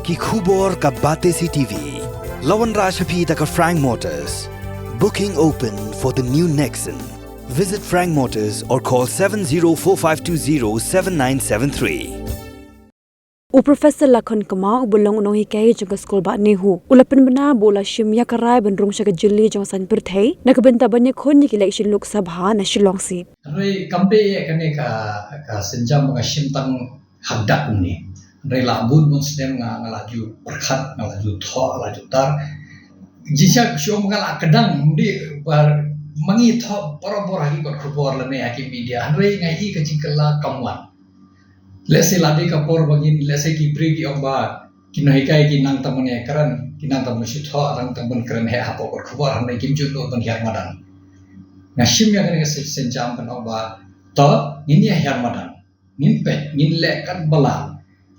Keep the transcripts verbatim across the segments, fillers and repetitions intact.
Ki khubor ka Batesi T V. La wanrah sha phi da ka Frank Motors. Booking open for the new Nexon. Visit Frank Motors or call seven zero four five two zero seven nine seven three. U Professor Lakhon Kma, uba long u nonghikai jong ka skul bah NEHU, u la pynbna ba u la shim ïa ka rai ban rung sha ka jylli jong ka saiñ pyrthei na ka bynta ban ïakhun ïa ka election Lok Sabha na Shillong seat. Hynrei kam dei ïa kane ka, ka sienjam ba nga shim tang ha dak kumne. Hynrei la bun bun snem nga, nga la ju pyrkhat, nga la ju thoh, nga la ju tar. Jingshisha shuh nga la kdang, ym dei ba ma ngi thoh barabor ha ki kot khubor lane ha ki media. Hynrei nga ïohi ka jingkylla kam wan. Lehse la dei ka por ba ngin, lehse ki briew ki ong ba ki nonghikai ki nang tang ban ïakren, ki nang tang ban shu thoh, nang tang ban kren heh hapoh kot khubor, hynrei kim ju nud ban hiar madan. Nga shim ïa kane ka sen-, sienjam ban ong ba to ngin ïa hiar madan. Ngin peit, ngin leh katba lah.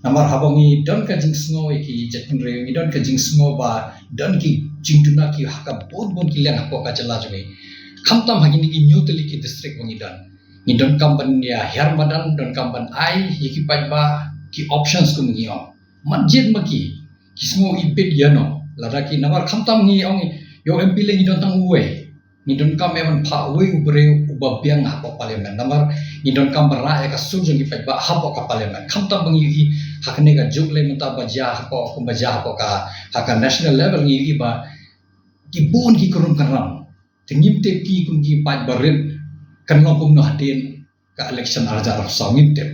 Namar haba ngi don ka jingsngew ïa ki jaitbynriew, ngi don ka jingsngew ba don ki jingduna ki ha ka bun bun ki liang hapoh ka jylla jong ngi. Khamtam ha kine ki hynñiew tylli ki district ba ngi don. Ngi donkam ban ïa hiar madan, donkam ban ai ïa ki paidbah ki options kum ngi ong. Mat jied ma ki, ki sngew ibit ïano, lada ki, namar khamtam ngi ong ïa u M P lei ngi don tang uwei. Ngi donkam ïa ban phah uwei u briew uba biang hapoh parliament. Namar ngi donkam ban rah ïa ka sur jong ki paidbah hapoh ka parliament. Khamtam ba ngi ïohi ha kane ka juk lei mynta ba jia hapoh, kumba jia hapoh ka, ha ka national level ngi ïohi ba ki bun ki krum kram. Te ngim tip ki kum ki paid barit kan long kumno hadien ka election ar hajar arphew saw, ngim tip.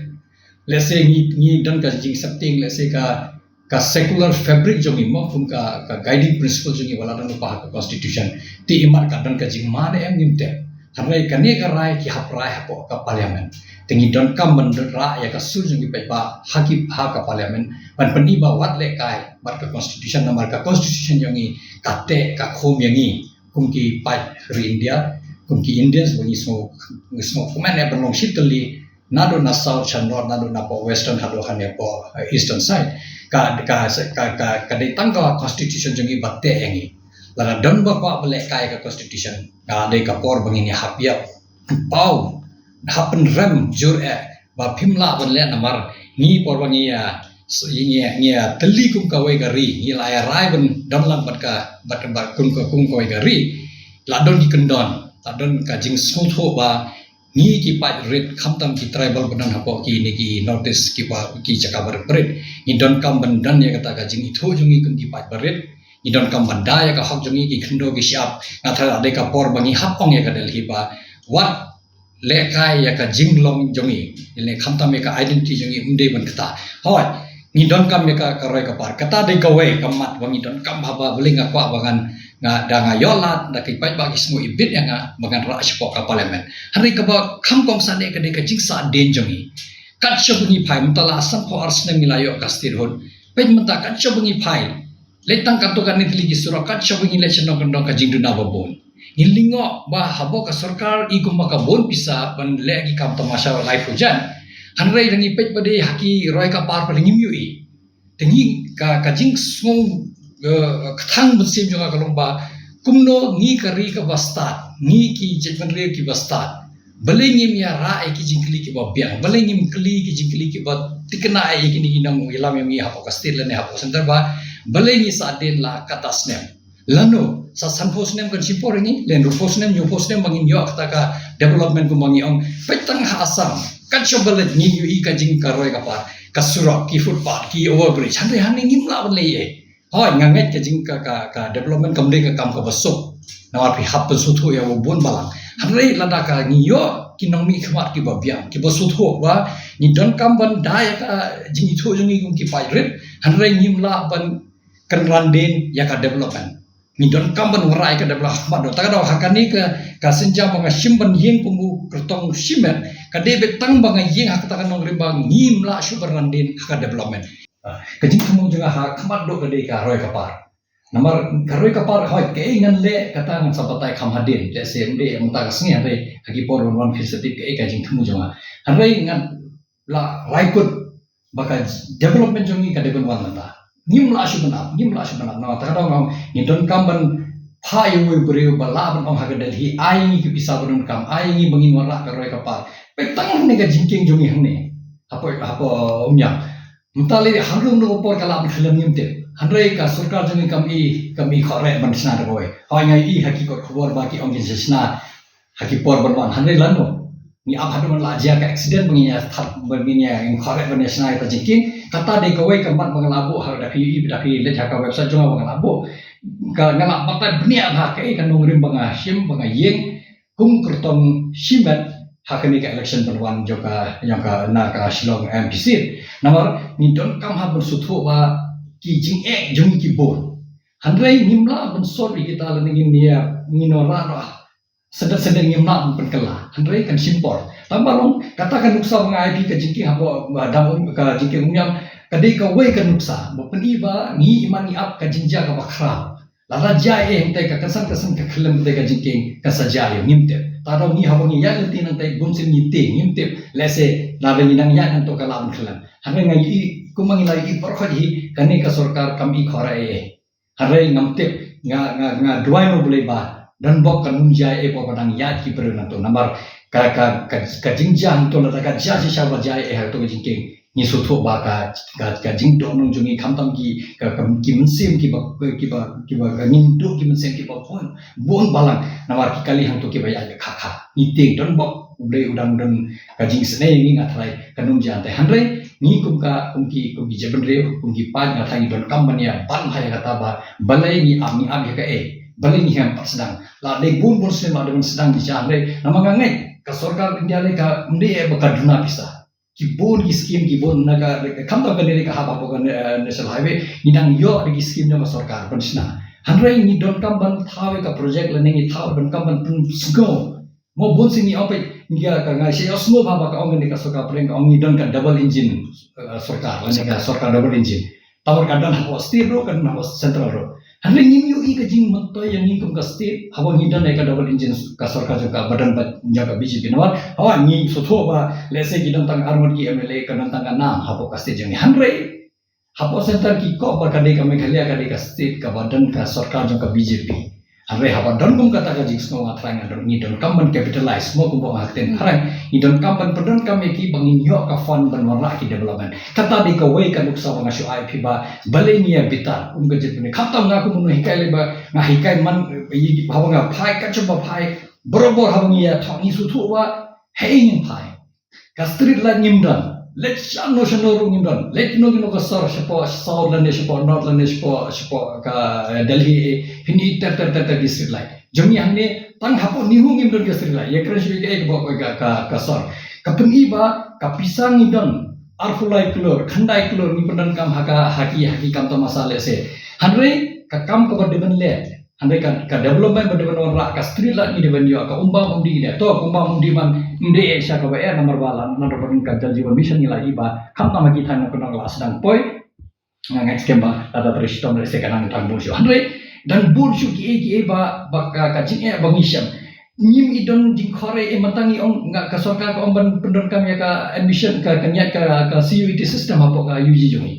Lehse ngi, ngi don ka jingseptieng, lehse ka, ka secular fabric jong ngi mo, kum ka, ka guiding principle jong ngi ba la don lypa ha ka constitution. Te imat ka don ka jingma ne em, ngim tip. Hynrei kane ka rai ki hap rai hapoh ka parliament. Te ngi donkam ban rah ïa ka sur jong ki paidbah ha ki, ha ka parliament. Ban pyni ba wat lehkai bad ka constitution, namar ka constitution jong ngi ka teh ka khum ïa ngi kum ki paid ri India, kum ki Indians ba ngi sngew, ngi sngewkmen eh ban long shi tylli, naduh na south sha north, naduh napoh western haduh hangne hapoh, eh, eastern side. Ka, ka, ka, ka, ka dei tang ka constitution jong ngi ba teh ïa ngi. Lada don ba kwah ba lehkai ka constitution, ka dei ka por ba ngin ïa hap ïa paw, hap pynrem jur eh ba phim lah ban leh, namar ngi por ba ngi ïa, so, ngi ïa, ngi ïa tylli kum kawei ka ri, ngi la ïa rai ban don lang bad ka, bad, bad kum ka, kum kawei ka ri. La don ki kyndon, la don ka jingsngewthuh ba ngi ki paid rit, khamtam ki tribal ba don hapoh kine ki North East, kiba, ki jaka barit barit, ngi donkam ban don ïa kata ka jingithuh jong ngi kum ki paid barit. Ngi donkam ban da ïa ka hok jong ngi, ki khyndew ki shyiap. Nga tharai la dei ka por ba ngi hap ong ïa ka Delhi ba wat lehkai ïa ka jinglong jong ngi, ïa ne khamtam ïa ka identity jong ngi, ym dei ban kata. Hooid, ngi donkam ïa ka, ka roi ka par. Kata dei kawei ka mat ba ngi donkam, haba balei nga kwah ba ngan, nga da nga ïoh lad da ki paidbah ki sngew ibit ïa nga ba ngan rah shapoh ka parliament. Hynrei kaba kham kongsan eh ka dei ka jingsahdien jong ngi. Kat shaba ngi phai, mynta la sanphew ar snem ngi la ïoh ka statehood. Peit mynta kat shaba ngi phai, leit tang katto katne tylli ki surok, kat shaba ngi leit sha nongkyndong ka jingduna ba bun. Ngi lyngngoh ba haba ka sorkar i kumba ka bun pisa ban leh ki kam tamasha laiphew jan. Hynrei da ngi peit ba dei ha ki roi ka par pat ngim ïohi. Te ngi ka, ka jingsngew, eh, kthang mynsiem jong nga ka long ba kumno ngi ka ri kaba stad, ngi ki jaitbynriew kiba stad, balei ngim ïa rah ïa ki jingkylli kiba biang, balei ngim kylli ki jingkylli kiba thikna ïa kine ki nongïalam jong ngi hapoh ka state lane hapoh centre ba balei ngi sahdien la kata snem. Lano, sa sanphew snem kan shim por ïa ngi, lane hynriewphew snem, hynñiewphew snem ba ngin ïoh kata ka development kumba ngi ong. Peit tang ha Assam, kat shaba leit ngi ïohi ka jing ka roi ka par, ka surok, ki footpath, ki overbridge, hynrei hangne ngim lah ban leh ei. Hooid, nga ngeit ka jing ka, ka, ka development kam dei ka kam kaba suk. Namar phi hap pynsngewthuh ïa u bun balang. Hynrei lada ka ngi ïoh ki nongmihkhmat kiba biang, kiba sngewthuh ba ngi donkam ban da ïa ka jingithuh jong ngi kum ki paid rit, hynrei ngim lah ban kynran dien ïa ka development. Ngi donkam ban wanrah ïa ka development ha khmat. Te ka daw ha kane ka, ka sienjam ba nga shim ban ïeng kum u kyrtong shimet, ka dei beit tang ba nga ïeng ha kata ka nongrim ba ngim lah shuh ban ran dien ha ka development. Ah, ka jingthmu jong nga ha khmat ka dei ka roi ka par. Namar ka roi ka par, hooid, kaei ngan leh kata ngan sa batai kham hadien. Lehse ym dei mynta ka sngi, hynrei ha ki por ban wan phin sa tip kaei ka jingthmu jong nga. Hynrei ngan la rai kut ba ka development jong ngi ka dei ban wan mynta. Ngim lah shuh ban ap, ngim lah shuh ban ap. Namar kata ka daw nga ong ngi donkam ban phah ïa uwei u briew ba lah ban ong ha ka Delhi, ai ngi ki pisa ba donkam, ai ngi ba ngin wanrah ka roi ka par. Peit tang hangne ka jingkieng jong ngi hangne hapoh, hapoh Umïang. Mynta lei ha kano kano ka por ka lah ban khyllem ngim tip. Hynrei ka sorkar jong ngi kam i, kam i khohreh ban shna da kawei. Hooid nga i ha ki kot khubor ba ki ong ki shna ha ki por ban wan. Hynrei lano ngi ap haduh ban la jia ka accident ba ngi ïa thad, ba ngi ïa, ngi khohreh ban ïa shna ïa ka jingkieng. Kata dei kawei ka mat ba nga la buh ha, da phi i, da phi leit ha ka website jong nga ba nga la buh. Ka nga la batai bniah ha kaei ka nongrim ba nga shim ba nga ïeng kum kyrtong shimet ha kane ka election ban wan jong ka, jong ka na ka Shillong M P seat. Namar ngi donkam ha ban sngewthuh ba ki jingeh jong ngi ki bun. Hynrei ngim lah ban sot ïa kita lane ngin ïa, ngin wanrah noh. Sdang sdang ngim lah ban pynkylla. Hynrei kan shim por. Tang ba long kata ka nuksa ba nga ai phi ka jingkieng hapoh, ba dang um, ka jingkieng Umïam, ka dei kawei ka nuksa ba pyni ba ngi iman ngi ap ka jingjia kaba khraw. Lada jia eh hangtai ka kynsan kynsan ka khyllem hangtai ka jingkieng kan sa jia ïa ngim tip. Tang ba ngi haba ngi ïaid lynti nangtai bun sien ngi tieng ngim tip. Lehse lada ngi nang ïaid nangto ka lah ban khyllem. Hynrei nga i, kumba ngi la i baroh hi, kane ka sorkar kam i khohreh eh. Hynrei ngam tip, nga, nga, nga duwai ma U Blei ba don bok kan ym jia eh ba dang ïaid ki briew nangto. Namar ka, ka, ka, ka jingjia hangto lada ka jia shisha ba jia eh hangto ka jingkieng, ngi sngewthuh ba ka, ka, ka jingdonkam jong ngi khamtam ki, ka, ka, ki mynsiem kiba, kiba, kiba, ka ngin duh ki mynsiem kiba bun, bun balang. Namar ki kali hangto kiba ïaid kha kha. Ngi tieng, don bok U Blei u dang don ka jingsnei ïa ngi, nga tharai kan ym jia hangtai. Hynrei ngi kum ka, kum ki, kum ki jaitbynriew, kum ki paid, nga tharai ngi donkam ban ïa ban bha ïa kata ba balei ngi ap, ngi ap ïa kaei, balei ngi hap pat sdang. La dei bun bun snem la dei ban sdang, ngi sdang, hynrei namar nga ngeit ka sorkar India lei kam dei eh ba ka duna pisa. Ki bun ki skim, ki bun na ka, khamtam kane ka hap hapoh ka, eh, National Highway, ngi dang ïoh da ki skim jong ka sorkar ban shna. Hynrei ngi donkam ban thaw ïa ka project lane ngi thaw, donkam ban pynsngew. Mo bun sien ngi ong peit, ngi ka, ka, nga shu ïohsngew ba, ba ka ong kane ka sorkar pyrshah, ka ong ngi don ka double engine, eh, sorkar, lane ka sorkar double engine. Tang ba ka don hapoh state ruh, ka don hapoh central ruh. Hynrei ngim ïohi ka jingmyntoi ïa ngi kum ka state haba ngi don ïa ka double engine ka sorkar jong ka, ba don ba jong ka B J P. Namar haba ngi sngewthuh ba, let's say, ki don tang arngut ki M L A, ka don tang ka nam hapoh ka state jong ngi. Hynrei hapoh centre ki kwah ba ka dei ka Meghalaya ka dei ka state kaba don ka sorkar jong ka B J P. Hynrei haba don kum kata ka jingsngew, nga tharai nga don, ngi donkam ban capitalize, mo kumba nga ktien phareng, ngi donkam ban pyndonkam ïa ki ba ngin ïoh ka fund ban wanrah ki development. Kata dei kawei ka nuksa ba nga shu ai phi ba balei ngi ïa bitar kum ka jingpyndonkam. Khamtam nga kum u nonghikai lei ba nga hikai man, eh, haba nga phai, ka jong ba phai, barabor haba ngi ïa thoh ngi sngewthuh ba hei ngin phai. Ka street light ngim don. Leit shano shano ruh ngim don. Leit kino kino ka sor, shapoh South lane, shapoh North lane, shapoh, shapoh ka, eh, Delhi, eh, phin i ter ter ter ter ki street light. Jong ngi hangne tang hapoh NEHU ngim don ka street light. Ïa kren shuh ïa ka, eh, ka, ka, ka sor. Ka pyni ba ka pisa ngi don arphew lai klur, khyndai klur ngi pyndonkam ha ka, ha ki, ha ki kam tamasa lehse. Hynrei ka kam kaba dei ban leh, hynrei ka, ka development ba dei ban wanrah, ka street light ngi dei ban ïoh, ka umbam umdih ngi dei. To, ka umbam umdih man ym dei eh sha kaba eh, namar ba la, namar ba ka Jal Jeevan Mission ngi la i ba khamtam ha ki thaiñ na ka nong la sdang poi. Nga ngeit skhem ba lada trei shitom lehse ka nang tang bun shuh. Hynrei don bun shuh kiei kiei ba, ba ka, ka jingeh ba ngi shem. Ngim i don jingkhohreh eh, mynta ngi ong, nga, ka sorkar ka ong ban pyndonkam ïa ka admission, ka, ka ïaid ka, ka C U E T system hapoh ka U G jong ngi.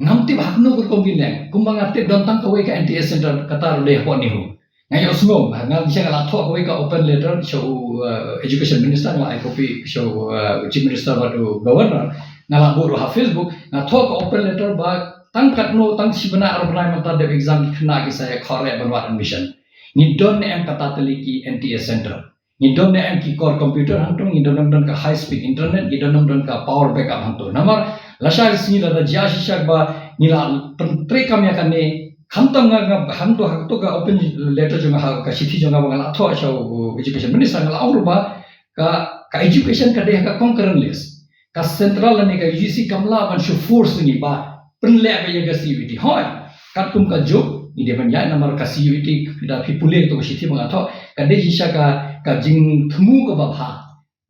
Ngam tip ha kano ka rukom kin leh. Kumba nga tip don tang kawei ka N T A center, kata ruh dei hapoh NEHU. Nga ïohsngew, nga, nga la thoh kawei ka open letter sha u, uh, education minister, nga la ai copy sha u, uh, chief minister bad u governor. Nga la buh ruh ha Facebook, nga thoh ka open letter ba tang katno, tang shi bnai ar bnai mynta dep exam ki khynnah ki sa ïakhoh ban wad admission. Ngi don ne em kata tylli ki N T A center? Ngi don ne em ki core computer hangto, ngi don ne em don ka high speed internet, ngi don ne em don ka power backup hangto? Namar lashai sngi lada jia shisha ba ngi la pyntreikam ïa kane, khamtam nga, nga hangto, hangto ka open letter jong nga, ha ka shithi jong nga ba nga la thoh sha u education minister, nga la ong ruh ba ka, ka education ka dei ha ka concurrent list. Ka central lane ka U G C kam lah ban shu force ngi ba pynleh beit ïa ka C U E T. Hooid, katkum ka juk ngi dei ban ïaid namar ka C U E T, da phi pule kato ka shithi ba nga thoh, ka dei shisha ka, ka jingthmu kaba bha.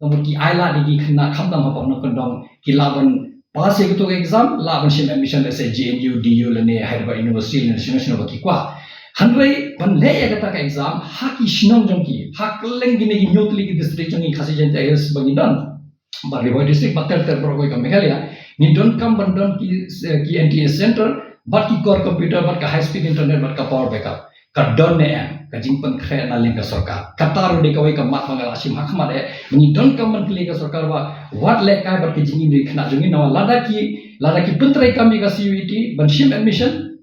Namar ki ailad ïa ki khynnah khamtam hapoh nongkyndong, ki lah ban pass ïa kato ka exam, lah ban shim admission, let's say, J N U, D U lane Hyderabad University lane shano shano ba ki kwah. Hynrei ban leh ïa kata ka exam ha ki shnong jong ki, ha kylleng kine ki hynñiew tylli ki district jong ngi Khasi Jaiñtia Hills ba ngi don, bad Ri Bhoi District, bad ter ter baroh kawei ka Meghalaya, ngi donkam ban don ki, eh, ki N T A center, bad ki core computer, bad ka high speed internet, bad ka power backup. ka don ne em ka jingpynkhreh na liang ka sorkar. Kata ruh dei kawei ka mat ba nga la shim ha khmat eh ba ngi donkam ban kylli ka sorkar ba wat lehkai bad ka jingim jong ki khynnah jong ngi, namar lada ki, lada ki pyntreikam ïa ka C U E T ban shim admission,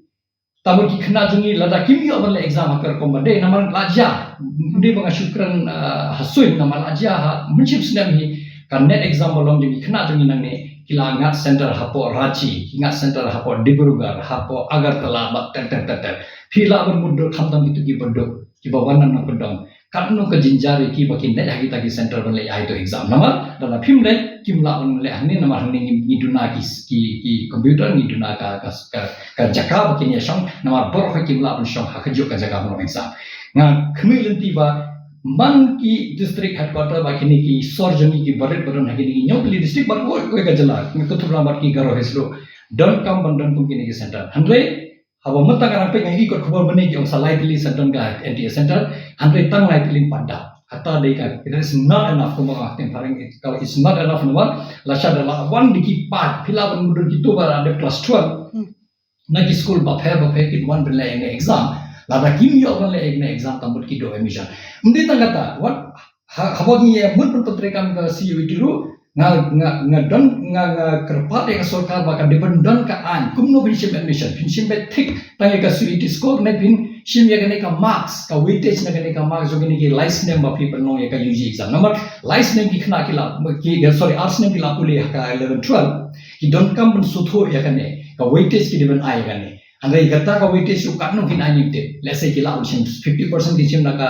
tang ba ki khynnah jong ngi lada kim ïoh ban leh exam ha ka rukom ba dei, namar la jia, dei ba nga shu kren, ah, ha suiñ, namar la jia ha mynshim snem hi ka NET exam ba long jong ki khynnah jong ngi nangne ki la ngat center hapoh Ranchi, ki ngat center hapoh Dibrugarh, hapoh Agartala bad ter ter ter ter. Phi lah ban mutdur khamtam kito kiba duk, kiba wan na nongkyndong. Katno ka jynjar ïa ki ba kin leit ha kita ki center ban leit ai to exam. Namar lada phim leit kim lah ban leit hangne, namar hangne ngi, ngi duna ki, ki, ki computer, ngi duna ka, ka, ka, ka jaka ba kin ïa shong, namar baroh kim lah ban shong ha kajuh ka jaka ban long exam. Nga khmih lynti ba man ki district headquarter ba kine ki sor jong ngi kiba rit ba don ha kine ki hynñiew tylli district bad kawei kawei ka jylla, nga kyntu lang bad ki Garo Hills ruh, donkam ban don kum kine ki center. Hynrei haba mynta nga dang peit nga ïohi kot khubor mynne ki ong sa lai tylli sa don ka N T A center, hynrei tang lai tylli pat da. Kata dei ka, it is not enough, kumba ka ktien phareng, it is not enough namar lashai da la wan da ki paid, phi lah ban mutdur kito ba la dep class twelve. Hmm. Na ki skul bapher bapher kin wan ban leh ïa kane exam. Lada kim ïoh ban leh ïa kane exam tang mut ki duh admission. Ym dei tang kata, wat ha, haba ngi ïa mut ban pyntreikam ka C U E T ruh, nga, nga, nga don, nga, nga kyrpad ïa ka sorkar ba ka dei ban don ka aiñ kumno phin shim admission, phin shim beit thik tang ïa ka C U E T score ne phin shim ïa kane ka marks, ka weightage na kane ka marks jong kine ki lai snem ba phi pynlong ïa ka U G exam. Namar lai snem ki khynnah ki la, ki, sorry, ar snem ki la pule ha ka eleven twelve, ki donkam ban sngewthuh ïa kane, ka weightage ki dei ban ai ïa kane. Hynrei kata ka weightage ruh katno kin ai ngim tip. Let's say ki lah ban shim fifty percent kin shim na ka,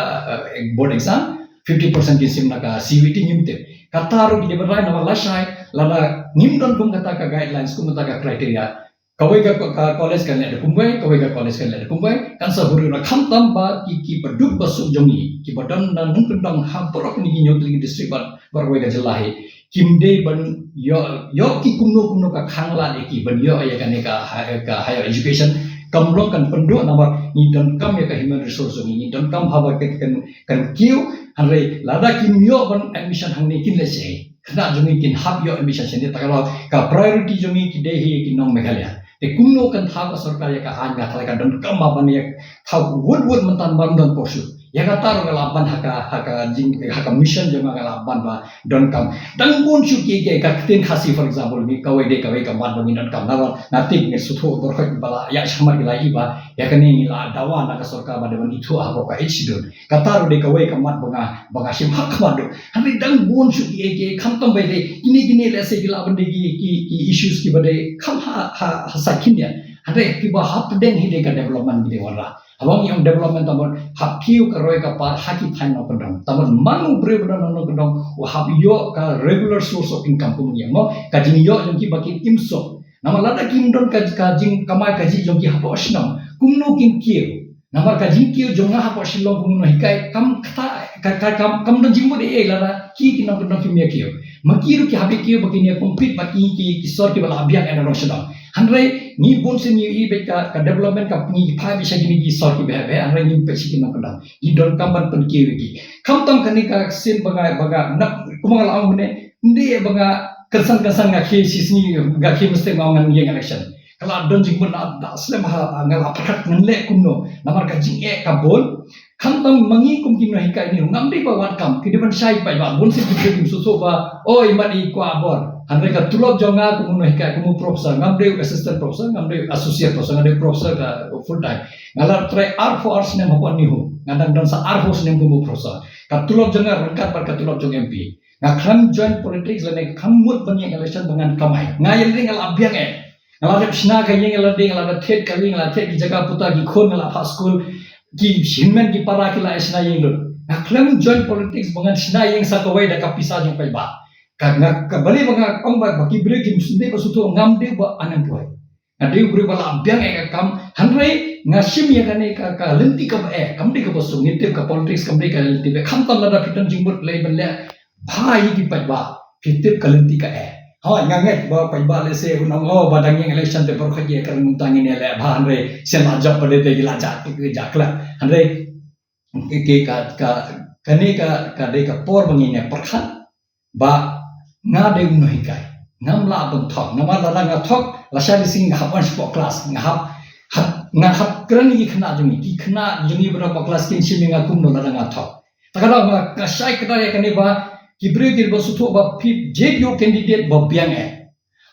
eh, board exam, fifty percent kin shim na ka C U E T ngim tip. Kata ruh ki dei ban rai namar lashai lada ngim don kum kata ka guidelines, kum kata ka criteria. Kawei ka, ka college kan leh da kumwei, kawei ka college kan leh da kumwei, kan sa buhrieh ruh khamtam ba ki, kiba duk ba suk jong ngi, kiba don na nongkyndong ha baroh kine ki hynñiew tylli ki district bad baroh kawei ka jylla hi. Kim dei ban ïoh, ïoh ki kumno kumno ka khanglad ïa ki ban ïoh ïa kane ka hi-, ka higher education. Kam long kan pynduh namar ngi donkam ïa ka human resource jong ngi, ngi donkam haba kan, kan, kan kiew, hynrei lada kim ïoh ban admission hangne kin leh shaei? Khynnah jong ngi kin hap ïoh admission shane, te ka long ka priority jong ngi ki dei hi ki nong Meghalaya. Te kumno kan thaw ka sorkar ïa ka aiñ, nga tharai ka donkam ba ban ïa thaw wut wut mynta ban don porshu. Ïa kata ruh nga la ban ha ka, ha ka jing, ha ka mission jong nga nga la ban ba donkam. Dang bun shuh ki, ki, ka ktien Khasi, for example, ngi kawei de kawei ka mat ba ngi donkam. Namar nga tip ngi sngewthuh baroh ba la ïa shakhmat ki la ïohi ba ïa kane ngi la dawa na ka sorkar ba dei ban ithuh hapoh ka Eighth Schedule. Kata ruh de kawei ka mat ba nga, ba nga shim ha khmat duh. Hynrei dang bun shuh ki, ki, khamtam ba dei kine, kine, let's say, ki lah ban dei ki, ki, ki issues kiba dei kham ha, ha, ha sait kynja. Hynrei kiba hapdeng hi dei ka development ki dei wanrah. Haba ngi ong development, tangba hap kiew ka roi ka par ha ki thaiñ nongkyndong. Tangba man u briew ba don nongkyndong u hap ïoh ka regular source of income, kum ngi ong, ka jingïoh jong ki ba kin im suk. Namar lada kim don ka, ka jingkamai kajih jong ki hapoh shnong, kumno kin kiew? Namar ka jingkiew jong nga hapoh Shillong kum u nonghikai kam kata, ka, ka, kam, kam don jingmut ei ei lada ki, ki nongkyndong kim ïa kiew. Ma ki ruh ki hap ïa kiew ba kin ïa compete bad ki, ki, ki sor kiba la biang eh na rong shnong. Hynrei ngi bun sien ngi ïohi beit ka, ka development ka pyngi phai beit sha kine ki sor kiba heh beit, hynrei ngim peit sha ki nongkyndong. Ngi donkam ban pynkiew ïa ki. Khamtam kane ka sien ba nga, ba nga, na, kumba nga la ong mynne, ym dei ba nga kynsan kynsan nga khie shisngi, nga khie mistake nga ong ngan ïeng election. Ka la don jingmut na da slem ha, nga la pyrkhat ngan leh kumno. Namar ka jingeh ka bun. Khamtam ma ngi kum ki nonghikai ngi, ngam dei ba wad kam, ki dei ban shai paidbah, bun sien ki briew kim sngewthuh ba, o i mat i kwah bor. Hynrei ka tulop jong nga kum u nonghikai, kum u professor, ngam dei u assistant professor, ngam dei u associate professor, nga dei u professor ka full time. Nga la trei arphew ar snem hapoh NEHU, nga dang don sa arphew snem kum u professor. Ka tulop jong nga ryngkat bad ka tulop jong M P. Nga khlem join politics lane khlem mut ban ïeng election ba ngan kamai. Nga ïa lade nga la biang eh. Nga la dep shna ka ïing ïa lade, nga la dep thied kali, nga la thied ki jaka puta, ki khun nga la phah skul, ki hynmen ki para ki la ïa shna ïing lut. Nga khlem join politics ba ngan shna ïing sa kawei da ka pisa jong paidbah. Ka nga, ka balei ba nga ong ba, ba ki briew kim sngewthuh, ba sngewthuh ngam dei ba unemployed. Nga dei u briew ba la biang eh ka kam, hynrei nga shim ïa kane ka, ka lynti kaba eh, kam dei kaba suk, ngi tip ka politics kam dei ka lynti ba eh, khamtam lada phi don jingmut lei ban leh bha ïa ki paidbah, phi tip ka lynti ka eh. Hooid, nga ngeit ba paidbah lehse un ong, o, ba dang ïeng election te baroh kawei ka rung tang ngin ïa leh bha, hynrei shen la jop pat te ki la jah, ki jah khlem. Hynrei ki, ki ka, ka, kane ka, ka dei ka por ba ngin ïa pyrkhat ba nga dei u nonghikai, ngam lah ban thok. Namar lada nga thok, lashai shisngi nga hap wan shapoh klas, nga hap Hap, nga hap kren ïa ki khynnah jong ngi, ki khynnah jong ngi baroh bakla skin shim ïa nga kumno lada nga thok. Ta ka daw nga ka shai kdar ïa kane ba ki briew ki ba sngewthuh ba phi jied ïa u candidate ba biang eh.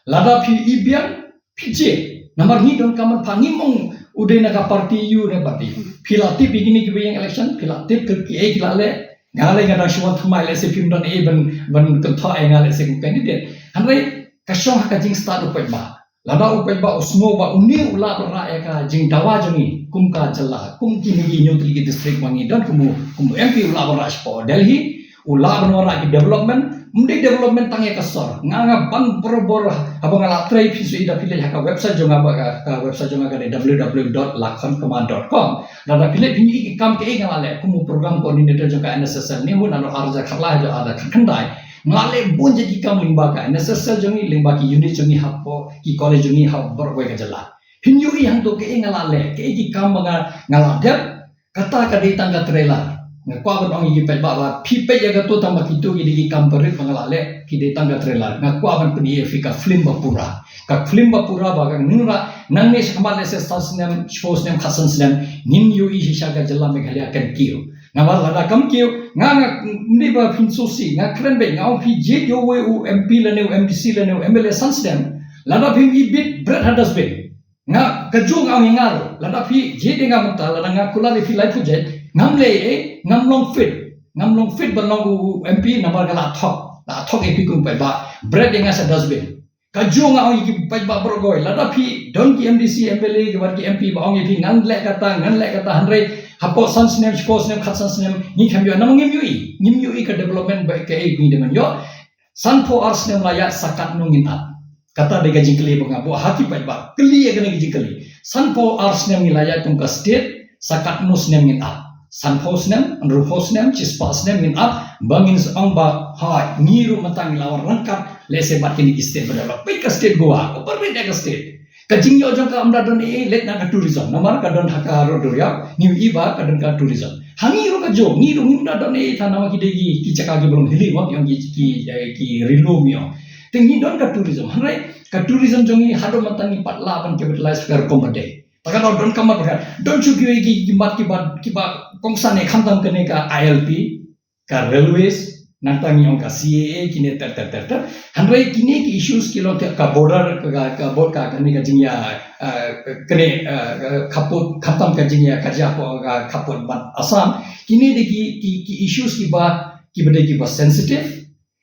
Lada phi i biang, phi jied. Namar ngi donkam ban pha, ngim ong u dei na ka party ïa u ne party. Phi la tip ïa kine kiba ïeng election, phi la tip kiei ki la leh. Nga leh nga dang shu wan thymmai lehse phim don ei ban, ban kynthoh ïa nga lehse kum candidate. Hynrei ka shong ha ka jingstad u paidbah. Lada u paidbah u sngew ba une u lah ban rah ïa ka jingdawa jong ngi kum ka jylla, kum kine ki hynñiew tylli ki district ba ngi don, kum u, kum u M P u lah ban rah shapoh Delhi, u lah ban wanrah ki development, ym dei development tang ïa ka sor. Nga, nga ban borabor, haba nga la trei, phi shu i da phi leit ha ka website jong nga, ba ka, ka website jong nga ka dei w w w dot lakhon kumar dot com. Lada phi leit phin i ki kam kiei nga la leh, kum u program coordinator jong ka N S S L, ne hun naduh ar hajar khatlai haduh ar hajar khatkhyndai. Nga leh bun jait ki kam lyngba ka N S S L jong ngi, lyngba ki unit jong ngi hapoh ki college jong ngi ha baroh kawei ka jylla. Phin ïohi hangto kaei nga la leh, kaei ki kam ba nga, nga la dep, kata ka dei tang ka trailer. Nga kwah ban ong ïa ki paidbah ba phi peit ïa kato tang ba kito ki dei ki kam barit ba nga la leh, ki dei tang ka trailer. Nga kwah ban pyni ïa phi ka film ba pura. Ka film ba pura ba ka nang ra, nangne shakhmat lehse san snem, shiphew snem, khatsan snem, ngin ïohi shisha ka jylla Meghalaya kan kiew. Namar lada kam kiew, nga, nga, ym dei ba phin sngewsih, nga kren beit, nga ong phi jied ïa uwei u M P lane u M D C lane u M L A san snem, lada phim i bit, bret ha dustbin. Nga, kajuh nga ong ïa nga ruh, lada phi jied ïa nga mynta, lada nga kular ïa phi laiphew jait, ngam leh ei, ngam long fit, ngam long fit ban long u M P namar nga la thok, la thok ïa phi kum paidbah, bret ïa nga sha dustbin. Kajuh nga ong ïa ki paidbah baroh kawei, lada phi don ki M D C, M L A, ki bad ki M P ba ong ïa phi ngan leh kata, ngan leh kata, hynrei hapoh san snem, shiphew snem, khatsan snem, ngi khlem ïoh, namar ngim ïohi, ngim ïohi ka development ba kaei ngi dei ban ïoh. Sanphew ar snem la ïaid, sa katno ngin ap? Kata dei ka jingkylli ba nga buh ha ki paidbah. Kylli ïa kane ka jingkylli. Sanphew ar snem ngi la ïaid kum ka state, sa katno snem ngin ap? Sanphew snem, hynriewphew snem, shispah snem ngin ap, ba ngin sa ong ba, hai, ngi ruh mynta ngi la wan ryngkat, lehse bad kine ki state ba develop. Peit ka state Goa, ka barit ïa ka state. Ka jingïoh jong ka ym da don ei ei, leit na ka tourism. Namar ka don ha ka rud duriaw, ngi ïohi ba ka don ka tourism. Ha ngi ruh kajuh, ngi ruh ngim da don ei ei than namar ki dei ki, ki jaka kiba long hilly mo, ki ong ki, ki, eh, ki ri lum mo. Te ngi don ka tourism. Hynrei ka tourism jong ngi haduh mynta ngim pat lah ban capitalize ha ka rukom ba dei. Ta ka daw donkam ban pyrkhat. Don shuh kiwei ki, ki mat kiba, kiba kongsan eh, khamtam kane ka I L P, ka railways, nangta ngi ong ka C A A, kine ter ter ter ter. Hynrei kine ki issues ki long ka, ka border, ka, ka, ka bor-, ka, kane ka jingïa, eh, kane, eh, ka khappud, khamtam ka jingïakajia hapoh ka khappud bad Assam. Kine dei ki, ki, ki issues kiba, kiba dei kiba sensitive.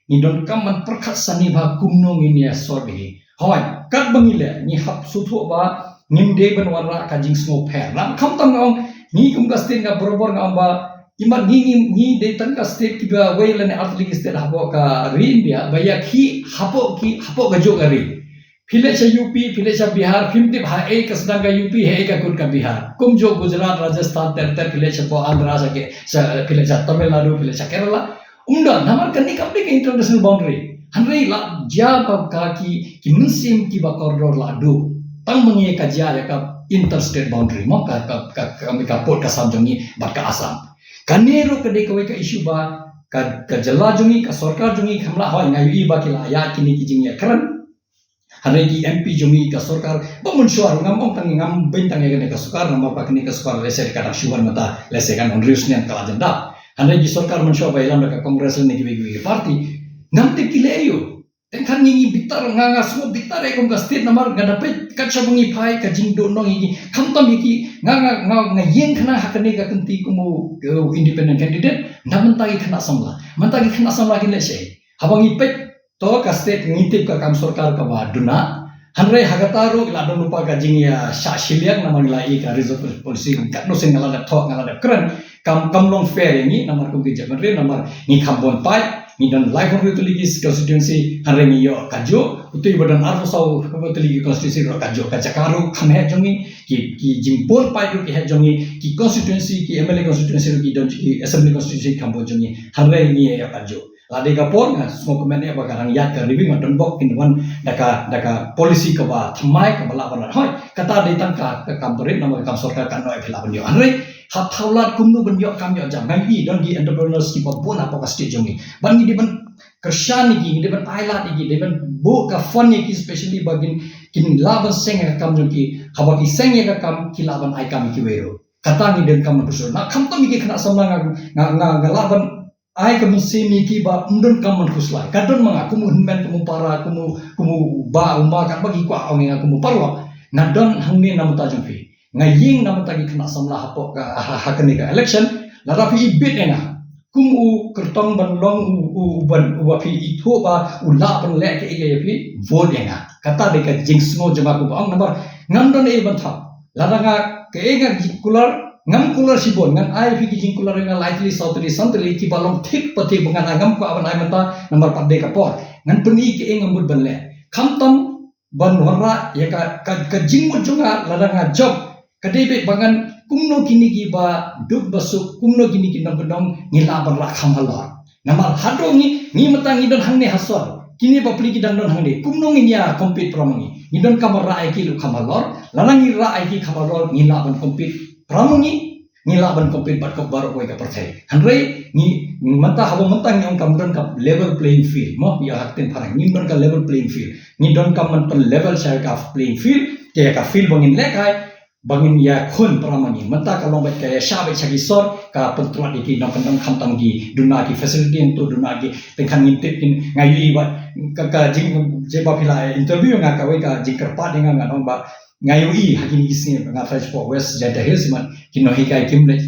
Ngi donkam ban pyrkhat sani ba kumno ngin ïa solve hi. Hooid, katba ngi leh, ngi hap sngewthuh ba ngim dei ban wanrah ka jingsngewpher. Namar khamtam nga ong, ngi kum ka state nga barabor nga ong ba, imat ngi, ngi, ngi dei tang ka state kiba wei lane ar tylli ki state hapoh ka ri India, ba ïa ki hapoh ki, hapoh kajuh ka ri. Phi leit sha U P, phi leit sha Bihar, phim tip haei ka sdang ka U P, haei ka kut ka Bihar. Kumjuh Gujarat, Rajasthan, ter ter, phi leit shapoh Andhra, sha ke, sha, phi leit sha Tamil Nadu, phi leit sha Kerala. Ym don, namar kane kam dei ka international boundary. Hynrei la jia ba ka ki, ki mynsiem kiba kordor la duh. Tang ba ngi kajia ïa ka interstate boundary mo, ka, ka, ka, ka, ka pud ka Assam jong ngi bad ka Assam. Kane ruh ka dei kawei ka issue ba ka, ka jylla jong ngi, ka sorkar jong ngi, kam lah, hooid, nga ïohi ba ki la ïa kine ki jingïakren. Hynrei ki M P jong ngi, ka sorkar, ba mynshuwa ruh ngam ong tang, ngam beiñ tang ïa kane ka sorkar, namar ba kane ka sorkar lehse ka dang shu wan mynta, lehse kan hynriew snem ka la jan dap. Hynrei ki sorkar mynshuwa ba ïalam da ka Congress lane kiwei kiwei ki party, ngam tip ki leh aïu. Tang kane ngi, ngi bitar, nga, nga sngew bitar eh kum ka state namar nga da peit kat shaba ngi phai ka jingduh nong ïa ki. Khamtam ïa ki, nga, nga, nga, nga ïeng khnang ha kane ka kynti kum u, u independent candidate, na mynta ki khynnah samla. Mynta ki khynnah samla kin leh shaei? Haba ngi peit to ka state ngi tip ka kam sorkar kaba duna. Hynrei ha kata ruh la don lypa ka jingïashah shiliang namar ngi la ïohi ka reservation policy, katno sien nga la dep thoh, nga la dep kren. Kam, kam long fair ïa ngi namar kum ki jaitbynriew namar ngi kham bun paid, ngi don laiphew hynriew tylli ki constituency, hynrei ngi ïoh kajuh, uto uba don arphew saw tylli ki constituency ruh kajuh, ka jaka ruh kham heh jong ngi, ki, ki jingbun paid ruh ki heh jong ngi, ki constituency, ki M L A constituency ruh ki don, ki assembly constituency kham bun jong ngi, hynrei ngi ïoh kajuh. La dei ka por nga sngewkmen eh ba ka dang ïaid ka review, nga don bok kin wan da ka, da ka policy kaba thymmai kaba lah ban rat. Hooid, kata dei tang ka, ka kam barit namar ka kam sorkar ka noh eh phi lah ban ïoh. Hynrei ha thaw lad kumno ban ïoh kam ïoh jam. Nga ïohi don ki entrepreneurs kiba bun hapoh ka state jong ngi. Ban ngi dei ban kyrshan ïa ki, ngi dei ban ai lad ïa ki, dei ban buh ka fund ïa ki specially ba kin kin lah ban seng ïa ka kam jong ki, haba ki seng ïa ka kam, ki lah ban ai kam ïa kiwei ruh. Kata ngi donkam ban khuslai. Nga khamtam ïa ki khynnah samla nga, nga, nga, nga lah ban ai ka mynsiem ïa ki ba ym donkam ban khuslai. Ka don ma nga kum u hynmen, kum u para, kum u, kum u bah, u ma, katba ki kwah ong ïa nga kum u paralok. Nga don hangne na bynta jong phi. Nga ïeng na bynta ki khynnah samla hapoh ka, ha, ha kane ka election. Lada phi ibit ïa nga kum u kyrtong ban long u, u, u ban, uba phi ithuh ba u lah ban leh kaei kaei ïa phi, vote ïa nga. Kata dei ka jingsngew jong nga kumba ong, namar ngam don ei ban thap. Lada nga kaei nga jingkular, ngam kular shibun, ngan ai phi ki jingkular ïa nga lai tylli, saw tylli, san tylli, kiba long thik pa thik ba ngan ai, ngam kwah ban ai mynta, namar pat dei ka por. Ngan pyni kaei nga mut ban leh. Khamtam ban wanrah ïa ka, ka, ka jingmut jong nga lada nga jop. Ka dei beit ba ngan kumno kine kiba duk ba suk, kumno kine ki nongkyndong ngi lah ban rah kham halor. Namar haduh ngi, ngi mynta ngi don hangne ha sor. Kine bapli ki dang don hangne. Kumno ngin ïa compete para ma ngi? Ngi donkam ban rah ïa ki ruh kham halor. Lada ngi rah ïa ki kham halor, ngi lah ban compete para ma ngi. Ngi lah ban compete bad ka baroh kawei ka pyrthei. Hynrei ngi, ngi mynta, haba mynta ngi ong kam don ka level playing field. Mo, ïa ha ka ktien phareng, ngim don ka level playing field. Ngi donkam ban pyn level sha ka playing field, te ïa ka field ba ngin lehkai, ba ngin ïakhun para ma ngi. Mynta ka long beit ka ïashah beit sha ki sor, ka pyntlot ïa ki nongkyndong, khamtam ki duna ki facility hangto, duna ki, teng khan ngim tip kin, nga ïohi wat ka, ka jing, jingba phi la interview nga, kawei ka jingkyrpad ïa nga, nga ong ba nga ïohi ha kine ki sngi nga tharai shapoh West Jaintia Hills, man ki nonghikai kim leit,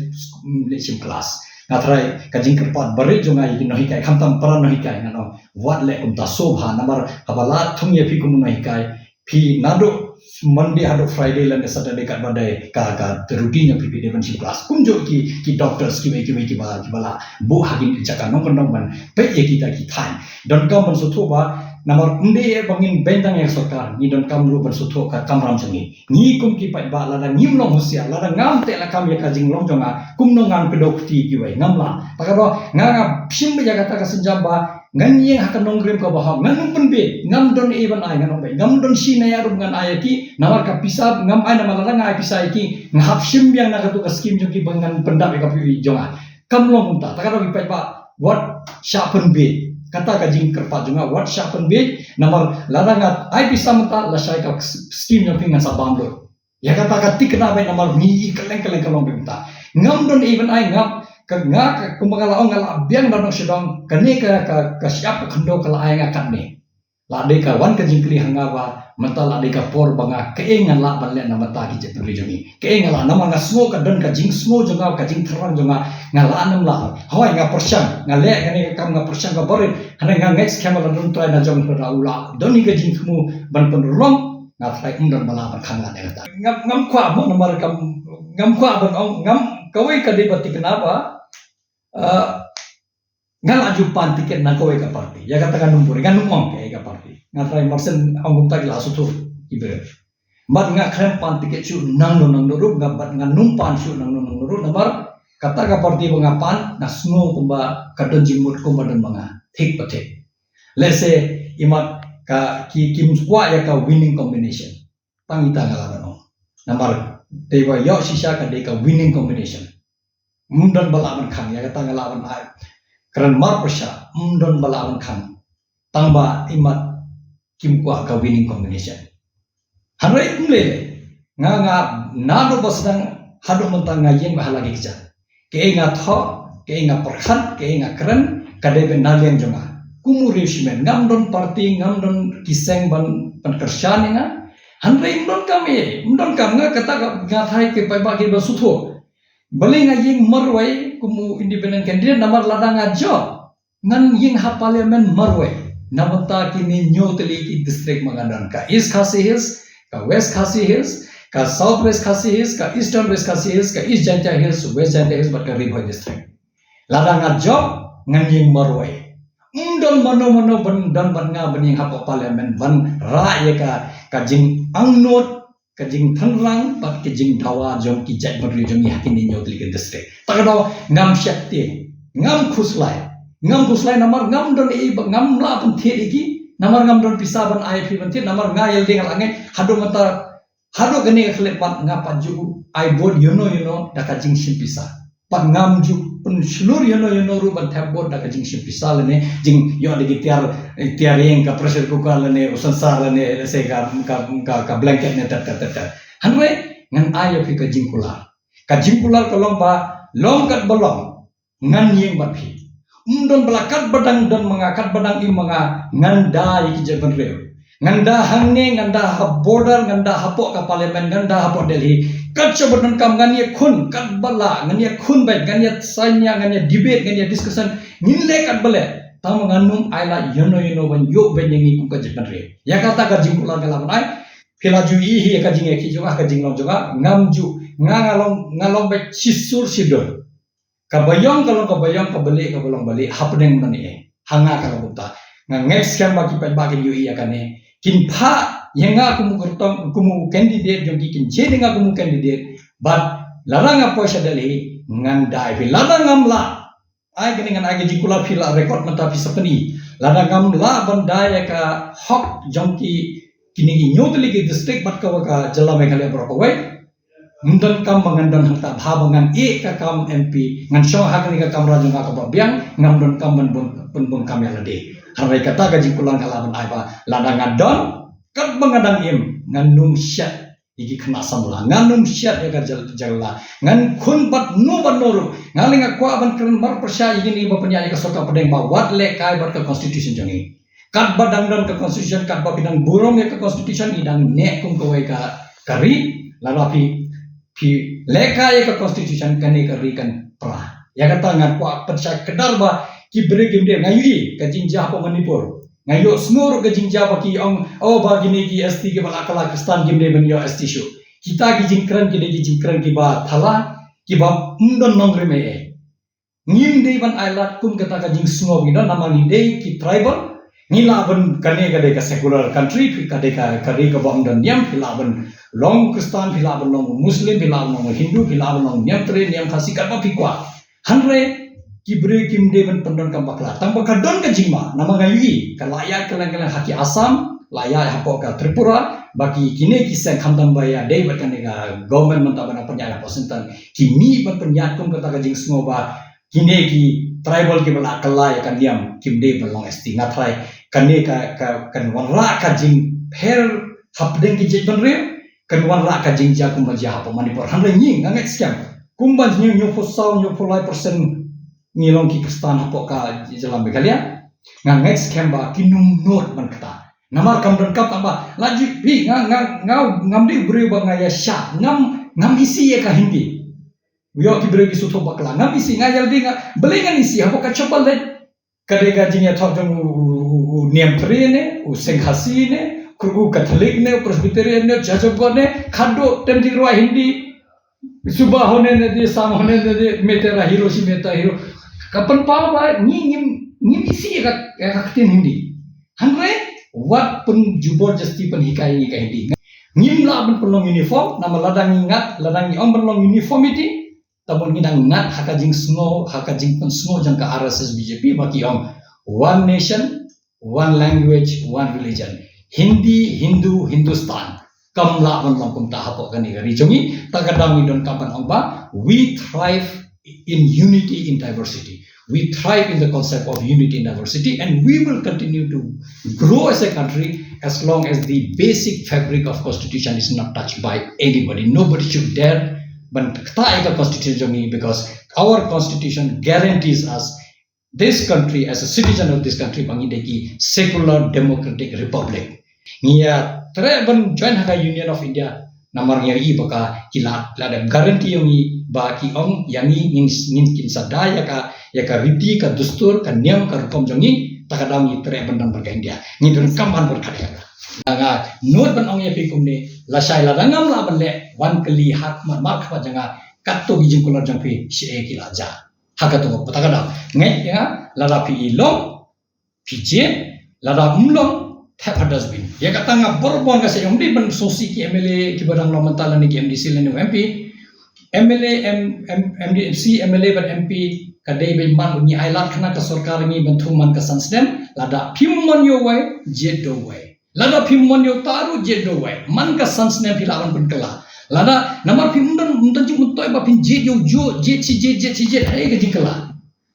leit shim class. Nga tharai ka jingkyrpad barit jong nga ïa ki nonghikai, khamtam para nonghikai, nga ong wat leh kumta, sngewbha, namar haba la thung ïa phi kum u nonghikai, phi naduh Monday haduh Friday lane Saturday, katba dei ka, ka routine jong phi, phi dei ban shim class. Kumjuh ki, ki doctors, kiwei kiwei kiba, kiba la buh ha kine ki jaka nongkyndong ban peit ïa kita ki thaiñ. Donkam ban sngewthuh ba namar ym dei ba ngin beiñ tang ïa ka sorkar, ngi donkam ruh ban sngewthuh ka kamram jong ngi. Ngi kum ki paidbah, lada ngim long husiar, lada ngam teh lakam ïa ka jinglong jong nga, kumno ngan kdew kti kiwei, ngam lah. Te kata nga, nga shim ïa kata ka sienjam ba ngan ïeng ha ka nongrim kaba hok, ngan ym pynbeit, ngam don ei ban ai, ngan ym pynbeit, ngam don shi naya ruh ngan ai ïa ki, namar ka pisa ngam ai, namar lada nga ai pisa ïa ki, nga hap shim biang na katu ka skim jong ki ba ngan pyndap ïa ka phi jong nga. Kam long kumta, te kata ki paidbah, wat shah pynbeit. Kata ka jingkyrpad jong nga, wat shah pynbeit, namar lada nga ai pisa mynta, lashai ka s-, skim jong phi ngan sa bam lut. Ïa kata ka thikna beit, namar ngi i kylleng kylleng ka long beit mynta. Ngam don ei ban ai, ngam, ka, nga, ka, kumba nga la ong, nga la biang da nongshong shnong, kane ka, ka, ka shyiap ka khyndew ka la ai nga katne. La dei ka wan ka jingkylli ha nga ba mynta la dei ka por ba nga, kaei nga lah ban leh na bynta ki jaitbynriew jong ngi. Kaei nga lah, namar nga sngew ka don ka jingsngew jong nga, ka jingthrang jong nga, nga lah ne ym lah. Hooid nga pyrshang, nga leh kane ka kam, nga pyrshang ka barit. Hynrei nga ngeit skhem ba la don Trai na jong phi, u la don hi ka jingthmu ban pynurlong. Nga tharai ym don ba lah ban khang lad ïa kata. Ngam, ngam kwah mo, namar kam, ngam kwah ban ong, ngam, kawei ka dei ba thikna ba, eh, nga la ju pan tiket na kawei ka party. Ïa kata ngan ym buhrieh, ngan ym ong kaei ka party. Nga tharai mar shen ong kumta ki la sngewthuh ki briew. Bad nga khlem pan tiket shuh nangno nangno ruh, nga bad ngan ym pan shuh nangno nangno ruh, namar kata ka party ba nga pan, nga sngew kumba ka don jingmut kumba don ma nga. Thik pa thik. Let's say, imat ka ki, kim kwah ïa ka winning combination. Tang ita nga lah ban ong. Namar dei ba ïoh shisha ka dei ka winning combination. Ym don ba lah ban khang, ïa kata nga lah ban ai. Kren marpyrshah, ym don ba lah ban khang. Tang ba imat kim kwah ka winning combination. Hynrei ym lei lei. Nga, nga naduh ba sdang haduh mynta nga ïeng bha ha la ki kjat. Kaei nga thoh, kaei nga pyrkhat, kaei nga kren, ka dei beit na liang jong nga. Kum u riewshimet, ngam don party, ngam don ki seng ban pynkyrshan ïa nga. Hynrei ym don kam ei, ym don kam, nga kata ka, nga tharai ki paidbah ki ba sngewthuh. Balei nga ïeng marwei kum u independent candidate, namar lada nga jop, ngan ïeng ha parliament marwei na bynta kine hynñiew tylli ki district ba nga don, ka East Khasi Hills, ka West Khasi Hills, ka South West Khasi Hills, ka Eastern West Khasi Hills, ka East Jaintia Hills, West Jaintia Hills bad ka Ri Bhoi District. Lada nga jop, ngan ïeng marwei. Ym don mano mano ban don bad nga ban ïeng hapoh parliament ban rah ïa ka, ka jingangnud, ka jingtynrang bad ka jingdawa jong ki jaitbynriew jong ngi ha kine hynñiew tylli ki district. Te ka daw ngam sheptieng, ngam khuslai, ngam khuslai namar ngam don ei ba ngam lah ban thied ïa ki, namar ngam don pisa ban ai phi ban thied, namar nga ïa lade nga la ngeit haduh mynta, haduh kane ka khyllipmat nga pat ju ai vote ïano ïano da ka jingshim pisa. Pat ngam ju pynshlur ïano ïano ruh ban thep vote da ka jingshim pisa lane jingïoh da ki tiar, tiar ïing, ka pressure cooker lane u sansar lane, let's say, ka, ka, ka, ka blanket ne tat tat tat tat. Hynrei ngan ai ïa phi ka jingkular. Ka jingkular ka long ba long katba long ngan ïeng bad phi. Ym don ba la katba dang don ma nga, katba dang im ma nga, ngan da ïa ki jaitbynriew. Ngan da hangne, ngan da ha border, ngan da hapoh ka parliament, ngan da hapoh Delhi. Kat shaba donkam ngan ïakhun, katba lah, ngan ïakhun beit, ngan ïa saiñ ïa, ngan ïa debate, ngan ïa discussion, ngin leh katba leh. Tangba ngan ym ailad ïano ïano ban ïoh beiñ ïa ngi kum ka jaitbynriew. Ïa kata ka jingkular nga lah ban ai. Phi la ju ïohi ïa ka jingïakhih jong nga, ka jinglong jong nga, ngam ju, nga, nga long, nga long beit shisur shidur. Ka baïong ka long ka baïong, ka balieh ka long balieh, hapdeng mane. Ha nga ka long kumta. Nga ngeit skhem ba ki paidbah kin ïohi ïa kane. Kin phah ïa nga kum u kyrtong, kum u candidate jong ki, kin jied ïa nga kum u candidate. Bad lada nga poi sha Delhi, ngan da ïa phi. Lada ngam lah, ai kane ngan ai ka jingkular, phi la record mynta, phi sa pyni. Lada ngam lah ban da ïa ka hok jong ki, kine ki hynñiew tylli ki district bad ka, ka jylla Meghalaya baroh kawei, ym donkam ba ngan don hangta, bha ba ngan ïeh ka kam M P, ngan shong ha kane ka kamra jong nga kaba biang, ngam donkam ban bun, pynbun kam ïa lade. Hynrei kata ka jingkular nga lah ban ai ba lada nga don, katba nga dang im, ngan ym shet ïa ki khynnah samla, ngan ym shet ïa ka jyl-, jylla, ngan khun bad no bad no ruh. Nga leh nga kwah ban kren marpyrshah ïa kine ba pynïaid ïa ka sorkar pdeng ba wat lehkai bad ka constitution jong ngi. Katba dang don ka constitution, katba phi dang burom ïa ka constitution, i dang neh kum kawei ka, ka ri. Lada phi, phi lehkai ïa ka constitution, kane ka ri kan pra. Ïa kata nga kwah pynshai kdar ba ki briew kim dei, nga ïohi ka jingjia hapoh Manipur. Nga ïohsngew ruh ka jingjia ba ki ong, oh, ba kine ki S T kiba la kylla Khristan kim dei ban ïoh S T shuh. Kita ki jingkren ki dei ki jingkren kiba thala, kiba ym don nongrim ei ei. Ngim dei ban ailad kum kata ka jingsngew ngi don, namar ngi dei ki tribal. Ngi lah ban, kane ka dei ka secular country, ka dei ka, ka ri kaba ym don niam, phi lah ban long Khristan, phi lah ban long Muslim, phi lah ban long Hindu, phi lah ban long niam Tre, niam Khasi, katba phi kwah. Hynrei ki briew kim dei ban pyndonkam bakla. Tangba ka don ka jingma, namar nga ïohi ka la ïaid kylleng kylleng ha ki Assam, la ïaid hapoh ka Tripura, ba ki kine ki seng khamtam ba ïadei bad kane ka government mynta ba nang pynïaid hapoh centre, ki mih ban pynïaid kum kata ka jingsngew ba kine ki tribal kiba la kylla ïa ka niam kim dei ban long S T. Nga tharai kane ka, ka, kan wanrah ka jingpher hapdeng ki jaitbynriew, kan wanrah ka jingjia kumba jia hapoh Manipur. Hynrei ngi, nga ngeit skhem, kumba hynñiew, hynñiewphew saw, hynñiewphew lai percent ngi long ki Khristan hapoh ka jylla Meghalaya. Nga ngeit skhem ba kin ym nud ban kata. Namar kam donkam, tangba la ju, phi, nga, nga, nga, ngam dei u briew ba nga ïa shah, ngam, ngam isih ïa ka Hindi. Ïoh ki briew ki sngewthuh bakla, ngam isih, nga ïa lade nga, balei ngan isih, haba ka shop ba leit, ka dei ka jingïathoh jong u, u, u, u niam Tre ne, u seng Khasi ne, u Catholic ne, u Presbyterian ne, u Church of God ne, khadduh tem jingrwai Hindi, suba hone nadi, sam hone nadi, mete ra hero, si meta hero. Ka pynpaw ba ngi ngim, ngim isih ïa ka, ïa ka ktien Hindi. Hynrei wat pynjubor jasti pynhikai ïa ka Hindi. Ngim lah ban pynlong uniform, namar lada ngi ngat, lada ngi ong ban long uniformity, taban ngi dang ngat ha ka jingsngew, ha ka jingpynsngew jong ka R S S B J P ba ki ong one nation, one language, one religion. Hindi, Hindu, Hindustan. Kam lah ban long kumta hapoh kane ka ri jong ngi, ta ka daw ngi donkam ban ong ba, we thrive in unity in diversity. We thrive in the concept of unity in diversity, and we will continue to grow as a country as long as the basic fabric of constitution is not touched by anybody. Nobody should dare ban ktah ïa ka constitution jong ngi, because our constitution guarantees us this country, as a citizen of this country, ba ngi dei ki secular democratic republic. Ngi ïa treh ban join ha ka Union of India, namar ngi ïohi ba ka ki la, la da guarantee ïa ngi, ba ki ong ïa ngi ngin, ngin kin sa da ïa ka, ïa ka riti, ka dustur, ka niam, ka rukom jong ngi, ta ka daw ngi treh ban don bad ka India. Ngi donkam ban pyrkhat ïa ka. Nga nud ban ong ïa phi kumne, lashai lada ngam lah ban leh, wan kylli ha khmat markhmat jong nga, katto ki jingkular jong phi, shaei ki la jia. Ha kato ka por, ta ka daw, ngeit ïa nga, lada phi i long, phi jied, lada ym long, thep ha dustbin. Ïa kata nga bor bor nga sa ong, ym dei ban sngewsih ki M L A kiba dang long mynta lane ki M D C lane M P. M L A, M, M, M D C, M L A bad M P, ka dei ban man, ngi ailad kane ka sorkar ngi ban thung man ka san snem, lada phim mon ïa uwei, jied da uwei. Lada phim mon ïa uta ruh, jied da uwei. Man ka san snem phi lah ban pynkylla. Lada namar phi mynta mynta ju mynta ba phin jied ïa u juh, jied shi jied, jied shi jied, hei ka jingkylla.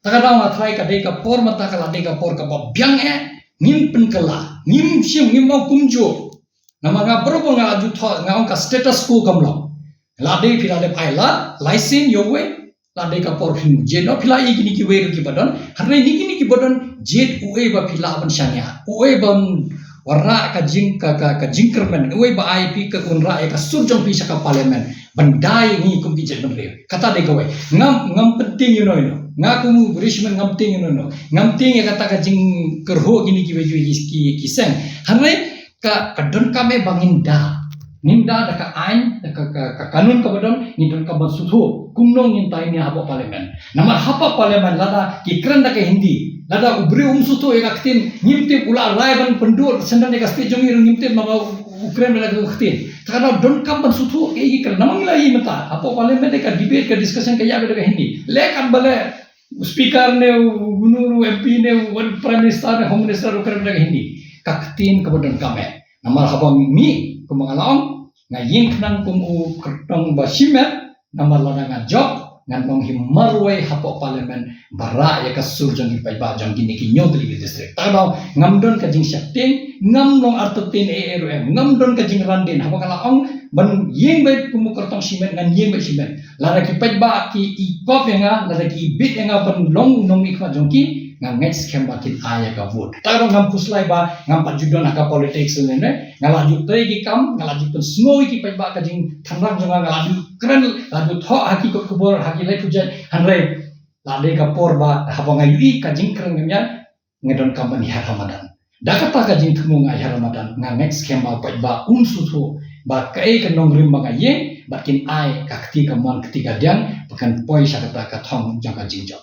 Ta ka daw nga tharai ka dei ka por mynta ka la dei ka por kaba biang eh, ngin pynkylla, ngim shim, ngim ong kumjuh. Namar nga baroh nga la ju thoh, nga ong ka status quo kam long. La dei phi la dep ai lad, license ïa uwei, la dei ka por phin jied noh, phi la ïa kine kiwei ruh kiba don, hynrei ïa kine kiba don, jied uwei ba phi lah ban shaniah, uwei ban wanrah ka jing, ka, ka, ka jingkyrmen, uwei ba ai phi ka wanrah ïa ka sur jong phi sha ka parliament, ban dei ngi kum ki jaitbynriew. Kata dei kawei. Ngam, ngam pyntieng ïa uno uno. Nga kum u Richmond ngam tieng ïa uno uno. Ngam tieng ïa kata ka jingkyrhuh kine kiwei kiwei ki, ki, ki seng. Hynrei ka, ka donkam eh ba ngin da. Ngin da da ka aiñ, da ka, ka, ka kanun kaba don, ngin donkam ban sngewthuh kumno ngin tai nia hapoh parliament. Namar hapoh parliament lada ki kren da ka Hindi, lada u briew um sngewthuh ïa ka ktien, ngim tip u la rai ban pynduh sendang ïa ka state jong ngi ruh ngim tip namar u kren da ka ktien. Te ka donkam ban sngewthuh kaei ki kren. Namar ngi la ïohi mynta hapoh parliament ka debate, ka discussion ka ïa da ka Hindi. Leh katba leh, u speaker ne u, u, u M P ne u, u prime minister ne home minister u kren da ka Hindi. Ka ktien kaba donkam eh. Namar haba mih kumba nga la ong, nga ïeng khnang kum u kyrtong ba shimet, namar lada nga jop ngan long hi marwei hapoh parliament ba rah ïa ka sur jong ki paidbah jong kine ki hynñiew tylli ki district. Te ka daw ngam don ka jingsheptieng, ngam long artatien eh eh ruh em, ngam don ka jingran dien haba nga la ong ban ïeng beit kum u kyrtong shimet, ngan ïeng beit shimet. Lada ki paidbah ki i kop ïa nga, lada ki i bit ïa nga ban long u nongmihkhmat jong ki, nga ngeit skhem ba kin ai ïa ka vote. Te ka daw ngam khuslai ba ngam pat ju don ha ka politics lane, nga la ju trei ki kam, nga la ju pynsngew ïa ki paidbah ka jingthanrang jong nga, nga la ju kren, la ju thoh ha ki kot khubor, ha ki lai pujat, hynrei la dei ka por ba haba nga ïohi ka jingkren ngam ïa, nga donkam ban ïaid ha madan. Da kata ka jingthmu nga ïaid ha madan, nga ngeit skhem ba paidbah un sngewthuh ba kaei ka nongrim ba nga ïeng, bad kin ai ka kti kamon kti kadiang ba kan poi sha kata ka thong jong ka jingjop.